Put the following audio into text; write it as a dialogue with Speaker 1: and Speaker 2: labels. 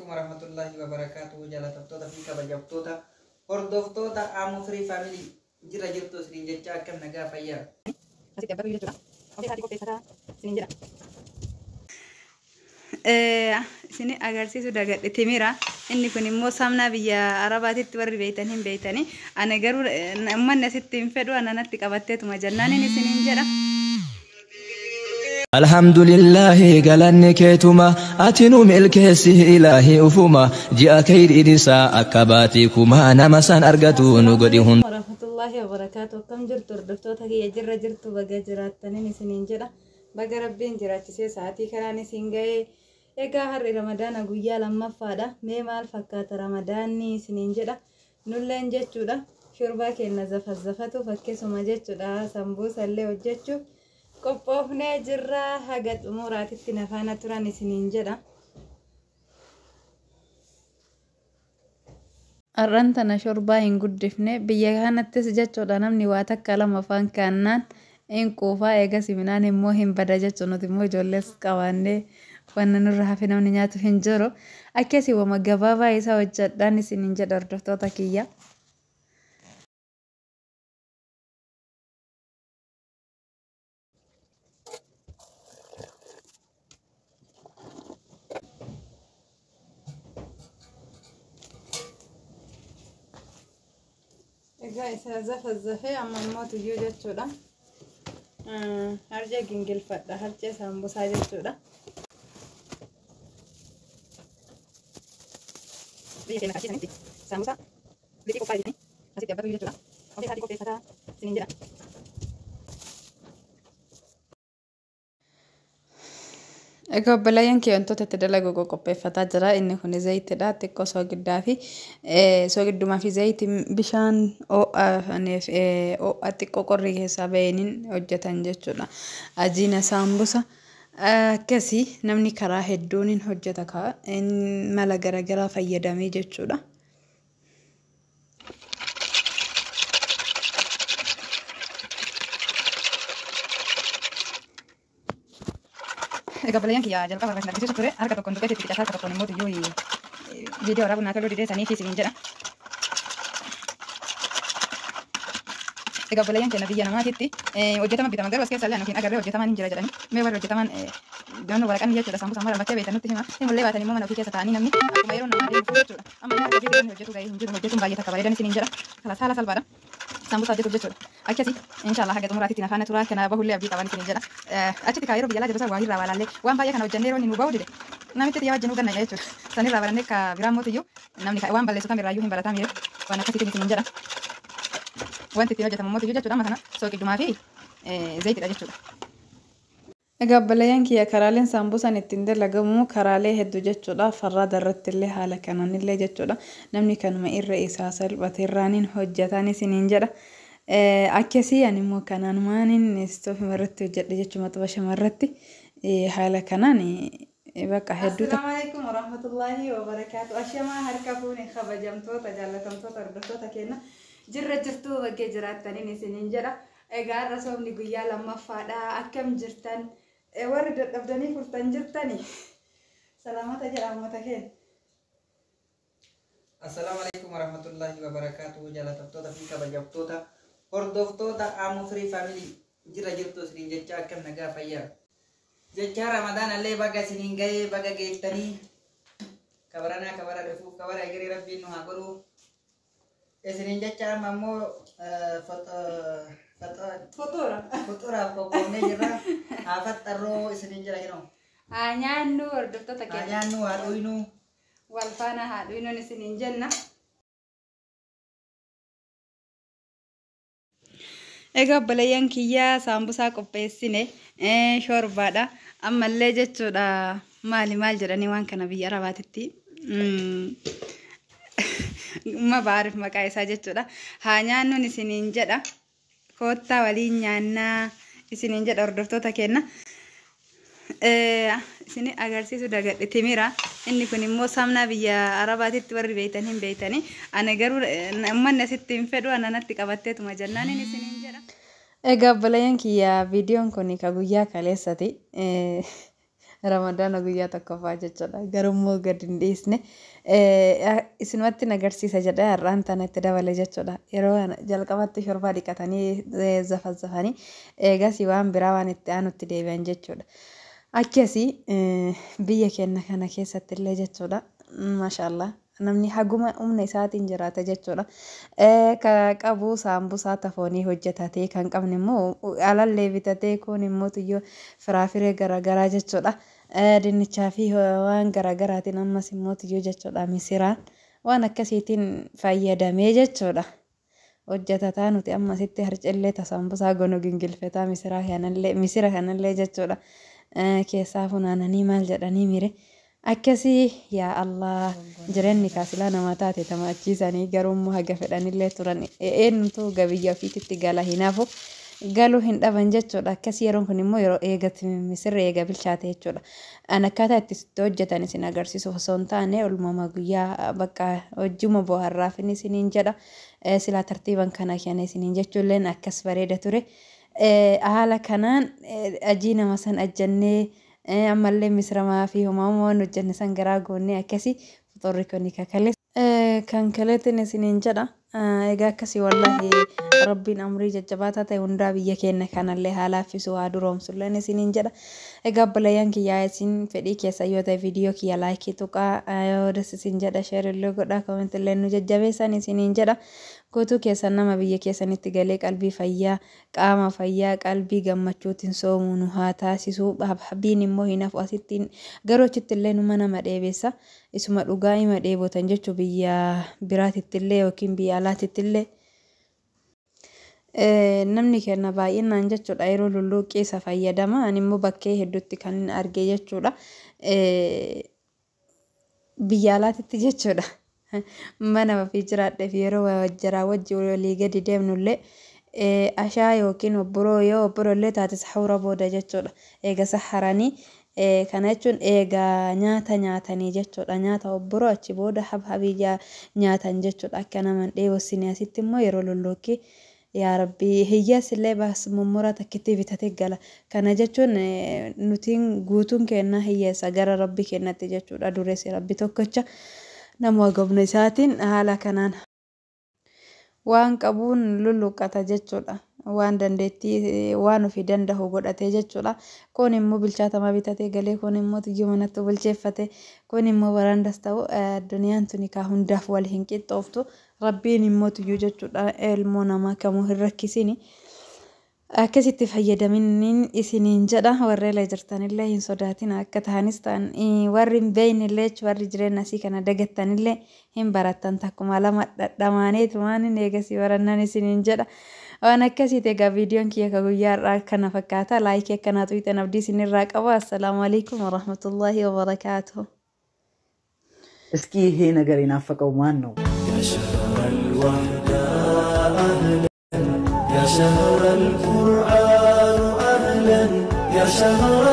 Speaker 1: alaikum warahmatullahi wabarakatuh. Jaalatamtoota fi kabajamtoota hordoftoota Aamu Firii Faamilii, jira jirtu isiniin jecha, akkam nagaa fayyaa.
Speaker 2: Asitti abbatu jechuudha. Ofii isaatii qopheeffataa isiniin jedha.
Speaker 3: Isin agarsiisu dagadhe, timira. Inni kun immoo samnaa biyya Arabaatitti warri beeytan hin beeytani. Ana garuu uummanni asitti hin fedhu, ana natti qabatteetuma jennaan isiniin jedha.
Speaker 4: Alhamdulillahi, galanni keetuma, ati nu milkeessi ilaahi ufuma ji'a kayriin isaa akka baatii kumaa nama san argatu nu godhi hunda.
Speaker 3: Warahmatullahi wabarakaatu. Akkam jirtu hordoftoota kiyya? Jirra jirtu, baga jiraattaniin isiniin jedha. Baga Rabbiin jiraachisee sa'aatii kanaan isin ga'ee. Egaa har'i Ramadaana guyyaa lammaffaadha. Mee maal fakkaata Ramadaanni isiniin jedha. Nulleen jechuudha, shorbaa keenya zafazafatuuf akkasuma jechuudha, sambuusa illee hojjechuuf qophoofnee jirra. Haga xumuraatitti na faana turan isiniin jedha. Har'aan tana shorbaa hin guddifne. Biyya kanattis jechuudha, namni waa takka lama afaan kaannaan hin quufaa, eegas midhaan immoo hin bada jechuudha. Nuti immoo ijoollees qabaannee wanna nurra hafe namni nyaatu hin jiru. Akkasii wama gabaabaa isaa hojjedhaan isiniin jedha, hordoftoota kiyya. Egaa isa zafazafee amma immoo tuyyuu jechuudha. Harcee gingilfadha. Harcee saambusaa jechuudha. Biyya keenya kachiisanitti saambusaa liqii qophaa'e jedhanii asitti abbatu jechuudha. Ofii isaatii qopheeffataa isiniin jedha. Egaa obboleeyyan kee, wantoota itti dalagu qopheeffataa jira. Inni kun zayitiidha. Xiqqoo soogiddaa fi soogiddumaa fi zayitii bishaan ho'a xiqqoo qorri keessaa bahaniin hojjetan jechuudha. Ajiina saambusa akkasii namni karaa hedduun hojjeta, mala garaagaraa fayyadamee jechuudha. Egaa obboleeyyan kiyya, jalqaba irraa isin argisiisu ture, harka tokkoon tuqeetti itti harka tokkoon immoo tuyyuu viidiyoo waraabuu naa toluu didee sanii fi isiniin jedha. Egaa obboleeyyan keenya, biyya namaatitti hojjetama bitama, garuu as keessa illee hin agarree hojjetamaan hin jira jedhanii. Mee warri hojjetamaan naannoo waraqaan jechuudha saambusa mara bakkee beektan nutti hima. Himullee baatan immoo mana ofii keessa taa'anii namni akkuma yeroo namaa deemu jechuudha. Amma inni harka ofii hojjetu gahee hin jiru, hojjetuun baay'ee takka bareedan isiniin jedha. Kalaas haala salphaadha. Saambusa hojjetuuf jechuudha. Akkasii inshaallah haga xumuraatitti na faana turaa, kana bahullee abdii qaban isiniin jedha. Achitti kaa yeroo biyya alaa jiru sana waa irraa waalaallee waan baay'ee kana hojjennee yeroo inni nu bahu dide, namitti xiyyaa wajjin ganna jechuudha. Sanirraa barannee ka biraa mootiyyuu namni waan balleessu kamirraayyuu hin barataa miire waan akkasiitiin isiniin jedha. Wanti ittiin hojjetamu mootiyyuu jechuudha amma kana sooqiddumaa fi zayitiidha jechuudha. Egaa obboleeyyan kiyya, karaaleen saambusaan ittiin dalagamu karaalee hedduu jechuudha. Farraada irratti illee haala kanaan illee jechuudha. Namni kanuma irra isaa salphate irraaniin hojjetan isiniin jedha. Akkasii ani immoo kanaan maaniin istoofima irratti hojjedhe jechuudha, maxxansa irratti haala kanaan bakka hedduu. Assalaamu alaikum warahmatullahi wabarakaatu. Ashamaa harka fuune, kabajamtoota jaallatamtoota hordoftoota keenya, jirra jirtuu, bakkee jiraattaniin isiniin jedha. Egaa har'a soomni guyyaa lammaffaadha. Akkam jirtan? Warri dadhabdanii furtan jirtani? Salaamata jedha uummata keenya.
Speaker 1: Assalaamu alaikum warahmatullahi wabarakatuh. Jaalatamtoota fi kabajamtoota hordoftoota Aamu Firii Faamilii, jira jirtu isiniin jecha, akkam nagaa fayyaa. Jecha Ramadaan illee baga isiniin ga'ee, baga geettanii, kabaranaa kabara dhufuuf kabara egeree Rabbiin nu haa godhu. Isiniin jecha, amma immoo
Speaker 3: Futura.
Speaker 1: Fuxuraaf qophoofnee jirra. Haa faxxarroo isiniin jira hinoo.
Speaker 3: Haa nyaannu, hordoftoota
Speaker 1: Haa
Speaker 3: keenya.
Speaker 1: nyaannu, haa dhuynu.
Speaker 3: Wal faana haa dhuynuun isiniin jenna. Egaa obboleeyyan kiyyaa, saambusaa qopheessine, shorbaadha. Ammallee jechuudha, maali maal jedhanii waan kana biyya Arabaatitti ma baariif maqaa isaa jechuudha. Haa nyaannuun isiniin jedha. Koottaa waliin nyaannaa isiniin jedha, hordoftoota keenya. Isin agarsiisu dagadhe, timira. Inni kun immoo samnaa biyya Arabaatitti warri beeytan hin beeytani. Ana garuu uummanni asitti hin fedhu, ana natti qabatteetuma jennaan isiniin jedha. Egaa obboleeyyan kiyya, viidiyoon kun ka guyyaa kaleessati.
Speaker 5: Ramadaana guyyaa tokkoffaa jechuudha. Garuu gadi hin dhiisne. Isinumatti agarsiisa jedhee har'aan tana itti dabale jechuudha. Yeroo jalqabatti shorbaa dhiqatanii zafazafanii eegas waan biraa waan itti aanutti deebi'an jechuudha. Akkasii biyya keenya kana keessatti illee jechuudha. Maashaallah. Namni haguma humna isaatiin jiraata jechuudha. Ka qabu saambusaa tafoonii hojjetatee kan qabne immoo alallee bitatee kun immoo tuyyoo firaafiree garaagaraa jechuudha. Dinnichaa fi waan garaagaraatiin ammas immoo tuyyoo jechuudha misiraan waan akkasiitiin fayyadamee jechuudha. Hojjetataa nuti ammasitti harcillee tasaambusaa gonu gingilfataa misiraa kanallee misira kanallee jechuudha. Keessaa funaananii maal jedhanii mire. Akkasii yaa Allah jireenyi kaasilaa nama taate tamachiisanii garuu immoo haga fedhanillee turan eenyutu biyya ofiititti gala hinaafu galuu hin dhaban jechuudha. Akkasii yeroon kun immoo yeroo eegatti misirri eega bilchaate jechuudha. An akkaataa itti hojjetan isin agarsiisuuf osoo hin taane olmama guyyaa bakka hojjuma bohaarraafin isiniin jedha. Silaa tartiiban kana kenna isiniin jechuulleen akkas bareeda ture. Haala kanaan ajii nama san ajjannee ammallee misiramaa fi homaama waan hojjenne san garaa goonnee akkasii fuxurri kun kakale. Kan kaleetiin isiniin jedha. Egaa akkasii wallaahi rabbiin amrii jajjabaataa ta'e hundaa biyya keenya kanallee haa laaffisu haa duroomsulleen isiniin jedha. Egaa obboleeyyan kiyyaa isin fedhii keessa yoo ta'e viidiyoo kiyya laayikii tuqaa yoo das isin jedha sheerillee godhaa koomentillee nu jajjabeessan isiniin jedha. Guutuu keessan nama biyya keessanitti galee qalbii fayyaa qaama fayyaa qalbii gammachuutiin soomuu nu haa taasisu. Habbiin immoo hin hafu asittiin garuu achitti illee numa nama dheebessa. Isuma dhugaa ima dheebotan jechuu biyya biraatitti illee yookiin biyya alaatitti illee. Namni kenna baay'inaan jechuudha yeroo lulluuqqii isa fayyadama. Ani immoo bakkee hedduutti kan hin arge jechuudha. Biyya alaatitti jechuudha. Mana ofii jiraadheef yeroo jaraa wajji walii gadi deemnullee ashaa yookiin obboroo yoo obboroo illee taate saxuura booda jechuudha. Eega saxaranii kana jechuun eega nyaata nyaatanii jechuudha. Nyaata obboroo achi booda habhabii nyaatan jechuudha. Akka naman dheebossine asitti immoo yeroo lulluuqqii yaa rabbii hiyyeessi illee baas mummura takkitti bitatee gala. Kana jechuun nutiin guutuun kennaa hiyyeessa gara rabbi kennatti jechuudha. Dureessi rabbi tokkicha nama gobna isaatiin haala kanaan waan qabuun lulluqqata jechuudha. Waan dandeettii waan ofii danda'u godhatee jechuudha. Kun immoo bilchaatamaa bitatee galee kun immoo tiyyuu manatti bilcheeffate kun immoo barandas ta'u addunyaan tuni kaa hundaaf wal hin qixxooftu. Rabbiin immoo tiyyuu jechuudha ilmoo namaa kamuu hin rakkisini. Akkasitti fayyadaminiin isiniin jedha warreela jirtanillee hin sodaatin akka tahanis ta'an warri hin beeknellee warri jireenya asii kana dagattanillee hin barattan takkuma lama dhadhamaaneetu waan hin eegasii barannan isiniin jedha. Waan akkasiiti egaa viidiyoon kiyya ka guyyaa har'aa kana fakkaata laayikii akkanaa tuqxan abdii isinirraa qaba. Assalaamu alaikum warahmatullaahi wabarakaatuh.
Speaker 1: እስኪ ይሄ ነገር የናፈቀው ማን ነው?
Speaker 4: يا شهر الوحدة أهلا يا شهر القرآن أهلا يا شهر